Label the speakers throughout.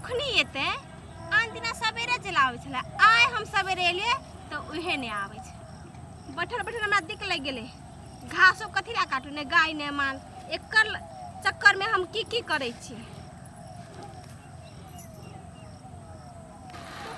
Speaker 1: कखनी एतै? आन दिना सवेरे चलि आबै छलै, आइ हम सवेरे एलियै तऽ उहे नहि आबै छै। बैठल बैठल हमरा दिक लागि गेलै। घासो कथी लए काटू, नहि गाय नहि माल, एकर चक्करमे हम की की करै छी।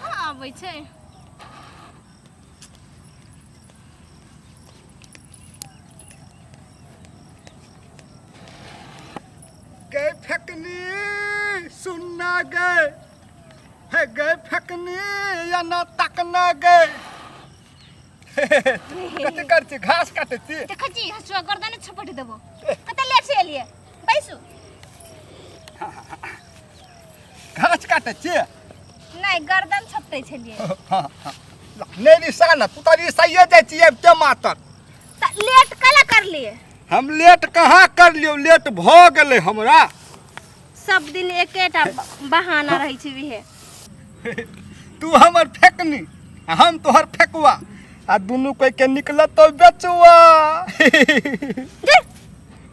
Speaker 1: कहाँ आबै छै?
Speaker 2: गए फेकनी सुनना गए हे, गए फेकनी या ना तकना गए। कथी कर छी? घास काटे छी।
Speaker 1: देखै छी, हसुआ गर्दन छपट देबो। कते लेट से एलियै? बैसू।
Speaker 2: घास काटे छी।
Speaker 1: नहि, गर्दन छपटै छलियै।
Speaker 2: नहि रिसा ना, तू तऽ रिसाइए जाइ छी आबिते मातर।
Speaker 1: तऽ लेट कला करलियै?
Speaker 2: हम लेट कहाँ कर लियौ? लेट भऽ गेलै हमरा।
Speaker 1: सब दिन एकेटा बहाना रहै छै विहे।
Speaker 2: तू हमर फेकनी आ हम तोहर फेकुआ, आ दुनू कोई के निकलत तो बेचुआ।
Speaker 1: जे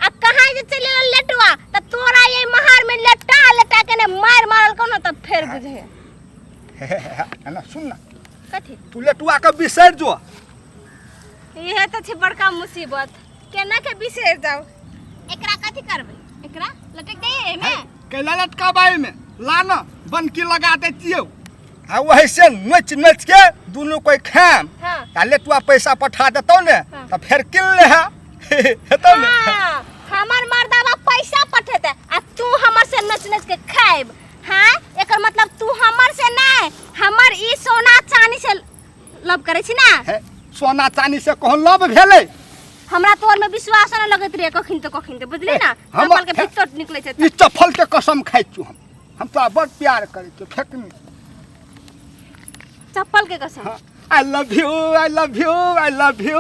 Speaker 1: आ कहाँ जे चलि गेल लेटुआ, तऽ तोरा ये महार में लेटा लेटा के ने मार मारल को न, तऽ फेर बुझे।
Speaker 2: है ना, सुन ना।
Speaker 1: कथी?
Speaker 2: तू लेटुआ के बिसरि जो।
Speaker 1: इहे तऽ छै बड़का मुसीबत, केना के बिसरि जाउ? एकरा कथी करबै? एकरा लटक दे एमे।
Speaker 2: कैला लटकाबै में? ला न, बनकी लगा दै छियौ, आ वही से नोच नोच के दुनू कोई खाम। आ लेटुआ पैसा पठा देतौ ने, तऽ फेर किन ले है, हेतौ ने?
Speaker 1: हाँ, हमर मर्दावा पैसा पठेतै आ तू हमर से नच नच के खाएब? हाँ, एकर मतलब तू हमर से नहीं, हमर ई सोना चांदी से लव करै छी ना?
Speaker 2: हे, सोना चांदी से कहूँ लव भेलै?
Speaker 1: हमरा तोर में विश्वास न लगैत रहे कखन तो कखन तो, बुझली ना? चप्पल के भीतर निकलै छै।
Speaker 2: ई चप्पल के कसम खाइ छियौ, हम तोरा बड़ प्यार करै छियौ फेकनी।
Speaker 1: चप्पल के कसम?
Speaker 2: I love you, I love you, I love you,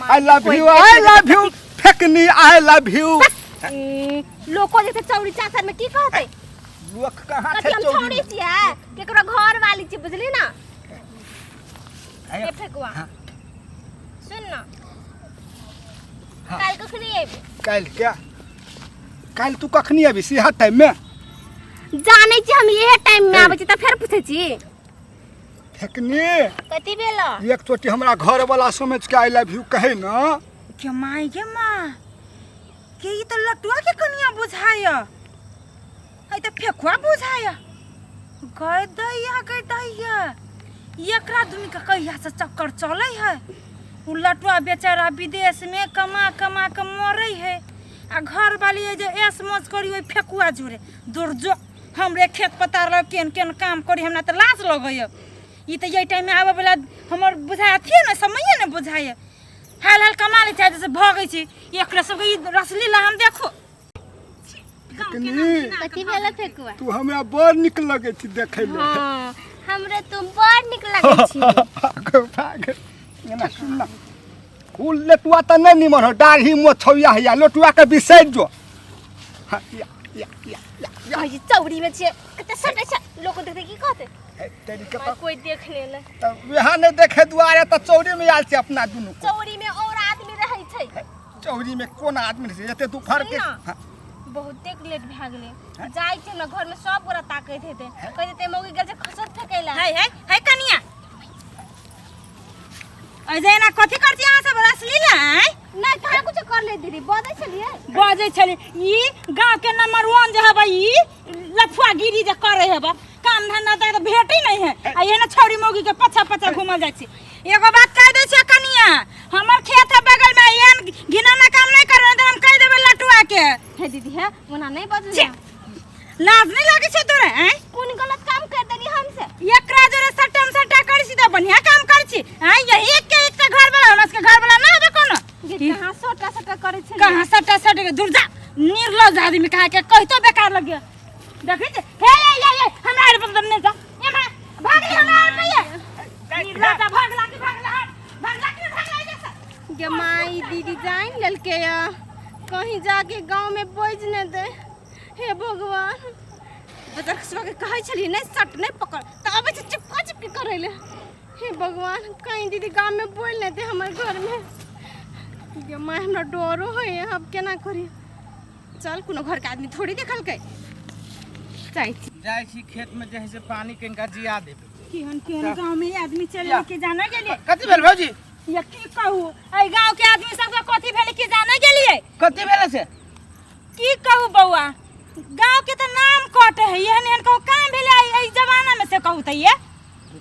Speaker 2: I love you, I love you Phekni, I love you.
Speaker 1: ए, लोको जेते चौरी चाचर में की कहतै?
Speaker 2: लोक कहाँ
Speaker 1: कथी
Speaker 2: छै
Speaker 1: हम
Speaker 2: चौरी
Speaker 1: छौड़ी
Speaker 2: में?
Speaker 1: छियै? केकरो घर वाली छी, बुझली ना?
Speaker 2: हे,
Speaker 1: ए फेकुआ।
Speaker 2: हाँ।
Speaker 1: सुन ना।
Speaker 2: हाँ।
Speaker 1: काल्हि कखनी एबी?
Speaker 2: काल्हि क्या? काल्हि तू कखनी अबी? सीहा टाइम में।
Speaker 1: जानै छी हम इहे टाइम में आबै छी, तऽ फेर पूछै छी।
Speaker 2: फेकनी।
Speaker 1: कथी भेल?
Speaker 2: एक चोटी हमरा घर वाला समझ के I love you कहे ना।
Speaker 3: के माय गे माँ के, ई तऽ लटुआ के कनिया बुझाय है, तऽ फेकुआ बुझाय। गए दैया, गए दैया, एकरा दुनू के कहिया से चक्कर चलै है? उ लटुआ बेचारा विदेश में कमा कमा के मरै है, आ घर वाली जे ऐश मौज करी ओहि फेकुआ जुड़े। दूर जो, हमरे खेत पतार लग केहन केहन काम करी, हमरा तऽ लाज लगैए। ई तऽ एहि टाइममे आबऽ वला हमर बुझाय अथिए ने समये ने बुझाइए। हाल हाल कमा लै छै से भगै छी। एकरा सबके ई रसलीला हम देखो।
Speaker 2: फेकनी।
Speaker 1: कथी भेल फेकुआ?
Speaker 2: तू हमरा बड़ नीक लगै छी देखै मे।
Speaker 1: हाँ, हमरे तू बड़ नीक लगै छी।
Speaker 2: भाग एना। सुन ना, उ लेटुआ तऽ नहि निमन हो, दाढ़ी मोछौया हैया, लोटुआ के बिसरि जो। हाँ, या या या या या।
Speaker 1: कहै छी चौरी में छियै, कते सटै छै, लोक देखतै की कहतै?
Speaker 2: हे, तेरी के
Speaker 1: माय,
Speaker 2: तऽ
Speaker 1: कोई देख ले।
Speaker 2: तऽ वएह नहि देखे दुआरे तऽ चौरी में आयल छै अपना दुनू को।
Speaker 1: चौरी में और आदमी रहै छै।
Speaker 2: हे, चौरी में कोन आदमी रहै छै एते दुपहर के?
Speaker 1: सुन ना।
Speaker 2: हाँ,
Speaker 1: बहुते लेट भए गेलै, जाइ छै हमरा घर में सब गोरा ताकैत हेतै, कहैत हेतै मौगी गेल छै खसत फेकै ला।
Speaker 3: है है है कनिया, अरे एना कथी करती अहाँ सब रसलीला आँय?
Speaker 1: नहीं, कहाँ कुछ कर ले दीदी, बजै छलियै।
Speaker 3: बजै छली। ई गाँव के नंबर वन जे हबे, ई लफुआगिरी जे करे हेबे, काम धंधा तऽ भेटै नहीं है, आ एहन छौरी मौगी के पछा पछा घूमल जाइ छी। एगो बात कह दै छियै कनिया, हमर खेत है बगल में, एहन घिनौना काम नहीं करबै तऽ हम कह देबै लटुआ के।
Speaker 1: हे दीदी, हे ओना नहीं बजलै।
Speaker 3: छे, लाज नहीं लागै छै तोरा आँय?
Speaker 1: कोन गलत काम कर देली हमसे?
Speaker 3: एकरा जोरे सटम सटा करै छी तऽ बढ़िया काम करै छी आँय? यही एक के एकटा घर वाला, हमरा सबके घर वाला ना हबे कोनो।
Speaker 1: गे, कहाँ सटा सटा करै छलियै?
Speaker 3: कहाँ सटा सटा के? दूर जा, निर्लज आदमी कहाँ के, कहितो बेकार लगे। देखै छै, हे हे हे हे, हमरा आर पर नहि जा, एम्हर भाग रे, हमरा आर पर ये निर्लज, भागला कि भागला, हट, भागला कि भागला एहिजा से।
Speaker 1: गे माई, दीदी जान लेलकै या, कहीं जाके गांव में बोझ न दे। हे भगवान, बजर खसवा के कहै छलियै नहि सट, नहि पकड़, तऽ अबै छै चिपका चिपकी करै ले। हे भगवान, कहीं दीदी गांव में बोल न दे हमर घर में। गे माई, हमरा डरो होइए, अब केना करी? चल, कोनो घर के आदमी थोड़ी देखलकै। जाइ छी।
Speaker 4: जाइ छी खेत में जे है से पानी कनिका जिया देबै।
Speaker 3: केहन केहन गांव में आदमी चले के जाना गेलिए।
Speaker 4: कथी भेल भौजी?
Speaker 3: ये की कहू, एहि गांव के आदमी सबके कथी भेल की जाना गेलिए?
Speaker 4: कथी भेल से?
Speaker 3: की कहू बौआ, गांव के तो नाम कटे है, एहन एहन कहू काम भेले एहि जमाना में से कहू त ये।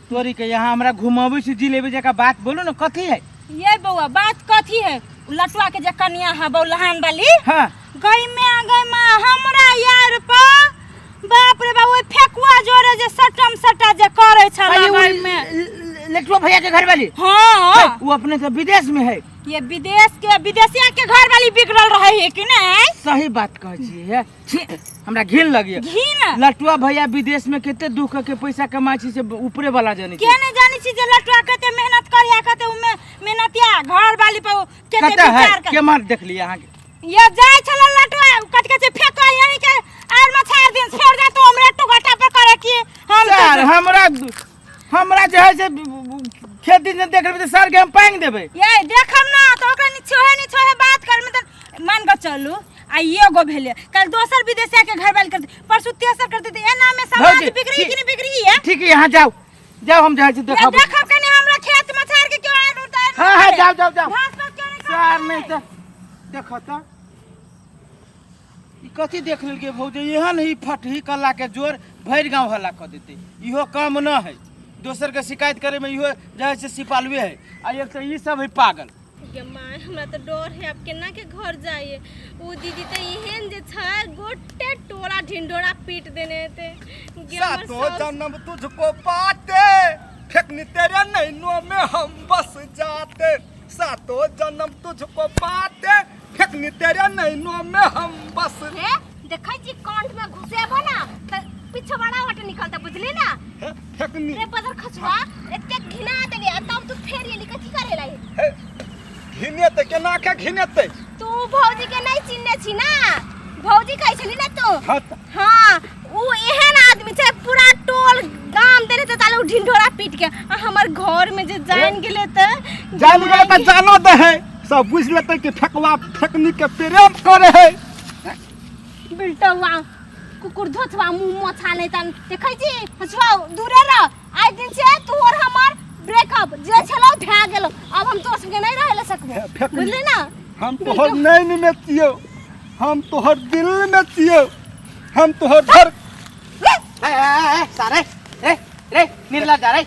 Speaker 4: तोरी के यहाँ हमरा घुमाबै छी जिलेबी जका बात बोलू न कथी है?
Speaker 3: ये बौआ बात कथी है, लटुआ के जे कनिया है बौलहान वाली।
Speaker 4: हाँ।
Speaker 3: गई में गई माँ हमरा यार पर बाप रे बाप, ओइ फेकुआ जोरे जे सटम सटा जे करे छला
Speaker 4: अरे वो
Speaker 3: गई में।
Speaker 4: लटुआ भैया के घर वाली?
Speaker 3: हाँ।
Speaker 4: वो अपने से विदेश में है।
Speaker 3: ये विदेश के विदेशिया के घर वाली बिगड़ल रहे है कि नहीं?
Speaker 4: सही बात कहै छी हे। छी, हमरा घिन लगिए।
Speaker 3: घिन?
Speaker 4: लटुआ भैया विदेश में कते दुख के पैसा कमाइ छी से ऊपरे वाला जानै छी।
Speaker 3: के नहीं जानै छी जे लटुआ कते मेहनत करिया, कते उमे मेहनतिया घर वाली पर कते
Speaker 4: कते है?
Speaker 3: विचार कर।
Speaker 4: के मार देख लिया अहाँ के?
Speaker 3: ये जाय छला लटुआ कत के छै फेकुआ यहीं के आर में छाड़ दिन छोड़ जा तो हमरे टुघटा पर करे की हम तो
Speaker 4: सर, हमरा जे है से खेत दिन देख लेबै तऽ सर के हम पांग देबै।
Speaker 3: ये देखम ना तो ओकरा निछोहे निछोहे बात कर में त मान के चलू। आ एगो भेले कल दोसर विदेशिया के घर वाली करते, परसों तेसर करते, त एना में समाज
Speaker 4: भौजी,
Speaker 3: बिगड़ी
Speaker 4: ठीक-
Speaker 3: कि नहीं बिगड़ी है?
Speaker 4: ठीक है, यहाँ जाओ जाओ, हम जाइ छी
Speaker 3: ये
Speaker 4: देखब।
Speaker 3: देखब कनी हमरा खेत में छाड़ के क्यों आयल उतार?
Speaker 4: हाँ, हाँ, जाओ, जाओ, जाओ।
Speaker 3: घास पात क्यों नहीं
Speaker 4: सर,
Speaker 3: काटे?
Speaker 4: नहीं तो देखो तो ई कथी देख लेलकै भौजी, एहन ही फटही कल्ला के जोर भरि गाँव हल्ला कऽ देतै। इहो कम न है, दोसर के शिकायत करे में इहो जे है से सिपालुए है। आ एक तऽ ई सब है पागल।
Speaker 1: गे माय, हमरा तऽ डर है अब केना के घर जाइए। उ दीदी तऽ एहन जे छै गोटे टोला ढिंढोरा पीट देने हेतै। गे हमर
Speaker 2: सातों
Speaker 1: साउस-
Speaker 2: जन्म तुझको पाते, फेंकनी तेरे नैनों में हम बस जाते। सातों जन्म तुझको पाते, फेंकनी तेरे नैनों में हम बस।
Speaker 1: हे देखै छी कांठ में घुसेबो ना त पिछवाड़ा वट निकलता, बुझली ना?
Speaker 2: हे, फेंकनी।
Speaker 1: रे बदर खचुआ, एते घिना देली आ तब तू फेर एली कथी करे लाई?
Speaker 2: हे, घिनेतै केना के घिनेतै?
Speaker 1: तू भौजी के नहीं चिन्हने छी ना, भौजी कहै छली ना तू?
Speaker 2: हाँ त।
Speaker 1: हाँ, उ एहन आदमी छै पूरा टोल गाम देने त ताले उ ढिंढोरा पीट के आ हमर घर में जे जान गेले त
Speaker 2: जान गेले त जानो दे है, सब बुझ लेतै कि फेकवा फेकनी के प्रेम करे है।
Speaker 1: बिलटौआ कुकुर धोछवा मुंह मोछा नहीं तन देखै छी हसुआ दूरे रह। आइ दिन से तू और हमर ब्रेकअप जे छलो भए गेलो, अब हम तोर संगे नहीं रहे सकबो,
Speaker 2: हे, फेकनी।
Speaker 1: बुझली ना?
Speaker 2: हम तोहर नैन में छियौ, हम तोहर दिल में छियौ, हम तोहर धर।
Speaker 4: ए, ए, ए, सारे, रे, रे, निर्लज्ज रे।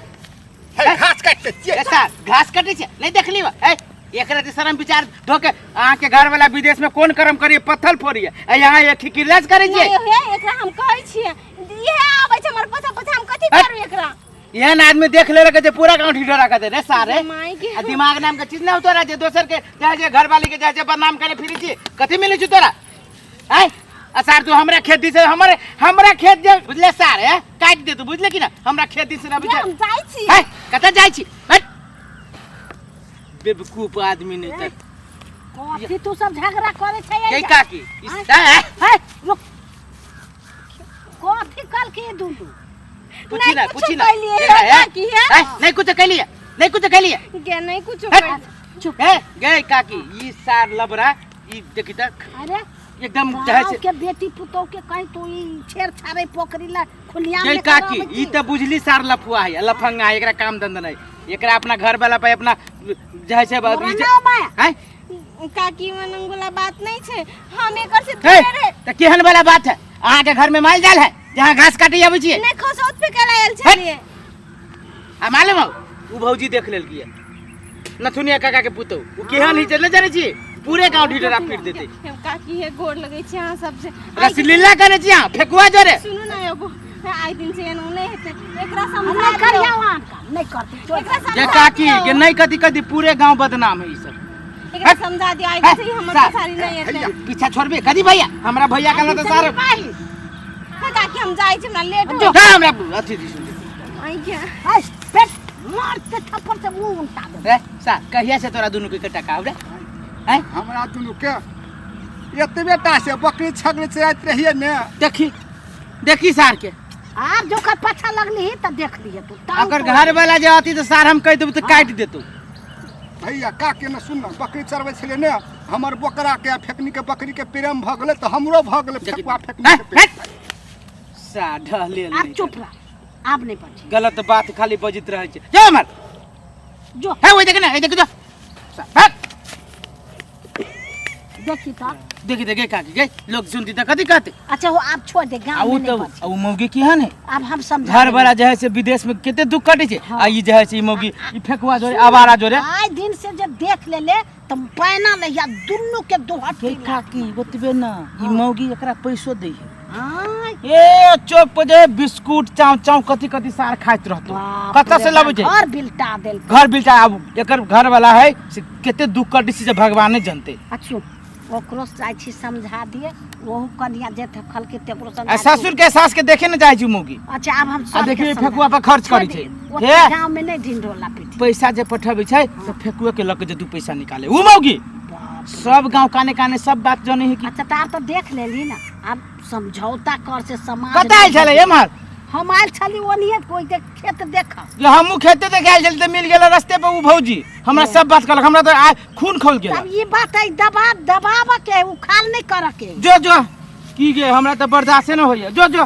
Speaker 2: हे, घास काटते छियै।
Speaker 4: ए, सार, घास काटै छियै, नहि देखली बा? ए, एकरा जे शरम विचार धोके अहाँके घर वाला विदेश में कोन कर्म करिए, पत्थर फोड़िए, आ यहाँ एक खिकिलाज करै छियै।
Speaker 1: नहीं हे, एकरा हम कहै छियै, इहे आबै छै हमर पोछा पोछा, हम कथी
Speaker 4: हट।
Speaker 1: करू एकरा?
Speaker 4: एहन आदमी देख ले जे पूरा गांव ढिढोरा कर दे रे सारे।
Speaker 1: माई के।
Speaker 4: आ दिमाग नाम के चीज ना तोरा, जे दोसर के चाहे जे घर वाली के चाहे जे बदनाम करे फिरी छी, कथी मिलै छै तोरा? आय आ सार तू हमरा खेत दिस, हमरे हमरा खेत जे बुझले सार, है काटि दे तू, बुझले कि ना? हमरा खेत दिस ना बुझे।
Speaker 1: हम जाइ छी।
Speaker 4: है कतऽ जाइ छी? हट बेवकूफ आदमी नहीं त।
Speaker 5: कथी तू सब झगड़ा करे छै?
Speaker 4: के काकी? इस है
Speaker 5: है रुक, कथी कल के दुनू?
Speaker 4: पूछी ना,
Speaker 1: नहीं कुछो
Speaker 4: पूछी ना।
Speaker 1: कैलिए,
Speaker 4: एकरा, है?
Speaker 1: काकी, है?
Speaker 4: है, नहीं कुछ कैलिए, नहीं कुछ कैलिए।
Speaker 1: गे नहीं कुछो
Speaker 4: हट।
Speaker 1: कैलिए।
Speaker 5: चुप।
Speaker 4: है गए काकी, ई सार लबरा ई देखी त
Speaker 5: अरे
Speaker 4: एकदम चाहे
Speaker 5: गाँव
Speaker 4: से
Speaker 5: के बेटी पुतोह के कहीं तू ई छेड़ छाड़े पोखरी ला खुलिया
Speaker 4: गई काकी, ई त बुझली सार लफुआ है, लफंगा है, एकरा काम धंधा नहीं, एकरा अपना घर वाला पे अपना जाय छै बात ई हैं?
Speaker 1: काकी मनंग वाला बात नहीं छै, हम एकर से
Speaker 4: हे,
Speaker 1: दूरे रहे।
Speaker 4: त केहन वाला बात है? अहाँ के घर में माल जाल है जहाँ घास काटे आबै छियै?
Speaker 1: नहीं खसौत पे कल आयल छलियै।
Speaker 4: आ मालूम हौ, उ भौजी देख लेलकी है नथुनिया काका के पुतौ, उ केहन ही चले जाने छी, पूरे गांव ढिढोरा पीट देते।
Speaker 1: हम काकी हे गोर लगै छी अहाँ सबसे।
Speaker 4: रसलीला करे छी अहाँ फेकुआ जोरे।
Speaker 1: सुनू ना एगो, आइ दिन से एना नहीं हेतै, एकरा समझा
Speaker 5: नहीं
Speaker 1: दियौ।
Speaker 5: करिया वहाँ का नहीं करती, छोड़
Speaker 1: एकरा
Speaker 5: दे।
Speaker 1: समझा
Speaker 4: जे काकी
Speaker 1: दियौ।
Speaker 4: के नहीं कथी कथी पूरे गांव बदनाम है ई सब।
Speaker 1: एकरा समझा दियौ, आइ दिन से ई हमर
Speaker 4: सार।
Speaker 1: पछाड़ी नहीं हेतै।
Speaker 4: पीछा छोड़बे कथी भैया, हमरा भैया कहला त सार।
Speaker 1: हे काकी हम जाइ छी, हमरा लेट हो।
Speaker 4: जा हमरा अथी दिस।
Speaker 1: आइ के
Speaker 5: ऐ, पेट मार के थप्पड़ से मुंह उल्टा दे।
Speaker 4: रे सार, कहिया से तोरा दुनू के टकाव रे? हैं?
Speaker 2: हमरा दुनू के एतबे टा से बकरी छगरी चराइत रहिए ने।
Speaker 4: देखी देखी सार के।
Speaker 5: आब जो कर पाछा लगली त देख लिए तू। टांग
Speaker 4: अगर
Speaker 5: तोड़।
Speaker 4: घर वाला जे अथी त सार हम कहि देबौ त काटि देतौ।
Speaker 2: भैया का के न सुन न, बकरी चरबै छलियै ने, हमर बोकरा के आ फेकनी के बकरी के प्रेम भऽ गेलै तऽ हमरो भऽ गेलै
Speaker 4: देखी।
Speaker 2: फेकुआ फेकनी के प्रेम।
Speaker 4: हट। सा ढहलेल
Speaker 5: आब
Speaker 4: नहि
Speaker 5: चुप रह, आब नहीं बजी।
Speaker 4: गलत बात खाली बजैत रहै छै। जा हमर
Speaker 5: जो
Speaker 4: हे ओइ देख ने, ए देख जो। सा, भाग।
Speaker 5: देखी तो
Speaker 4: देखी देखे काकी गे, लोग सुनती त कथी कहते?
Speaker 5: अच्छा हो, आप छोड़ दे, गाँव
Speaker 4: आ उ
Speaker 5: में
Speaker 4: तो
Speaker 5: नहीं बजी।
Speaker 4: आ उ मौगी केहन है?
Speaker 5: अब हम समझा
Speaker 4: घर
Speaker 5: देबै।
Speaker 4: वाला जे है से विदेश में कते दुख कटे छै।
Speaker 5: हाँ।
Speaker 4: आ ई जे है से ई मौगी ई फेकुआ जोरे आवारा जोरे
Speaker 5: आइ दिन से जब देख ले ले तो पैना ले या दुन्नू के दोहट
Speaker 4: के काकी ओतबे ना, ई मौगी एकरा पैसो दै है।
Speaker 5: आय
Speaker 4: ए चौक पर जे बिस्कुट चाव चाव कथी कथी सार खाइत रहतो।
Speaker 5: बाप
Speaker 4: कतऽ
Speaker 5: रे
Speaker 4: से लबै छै?
Speaker 5: घर बिलटा देल।
Speaker 4: घर बिलटा। आब एकर घर वाला है से कते दुख कटै छै जे भगवाने जनते।
Speaker 5: अच्छा ओकरो जाइ छी समझा दिए, ओहू कनिया जे खलके तेकरो समझा
Speaker 4: आ ससुर के सास के देखे न जाइ छै मौगी।
Speaker 5: अच्छा आब हम
Speaker 4: आ
Speaker 5: सबके
Speaker 4: देखियो
Speaker 5: समझा-
Speaker 4: फेकुआ पर खर्च करै छै।
Speaker 5: छोड़ दे,
Speaker 4: हे
Speaker 5: ओते गाँव में नहीं ढिंढोला पीटी।
Speaker 4: पैसा जे पठबै छै तऽ फेकुए के लऽ के जे 2 पैसा निकाले उ मौगी।
Speaker 5: बाप रे।
Speaker 4: सब गांव काने काने सब बात जाने है कि।
Speaker 5: अच्छा तऽ आब तऽ देख लेली ना, आब समझौता कर से समाज।
Speaker 4: कतऽ आयल छलै एम्हर?
Speaker 5: हम आयल छली ओनिये कोई के खेत देख।
Speaker 4: जे हमहूँ खेते देखे आयल छली तऽ मिल गेल रस्ते पर उ भौजी, हमरा सब बात कहलक, हमरा तऽ आ खून खौल गेल।
Speaker 5: तब ई बात है दबा दबाव के उखाल नहीं कर के।
Speaker 4: जो जो की गे, हमरा तऽ बर्दाश्ते न होइया। जो जो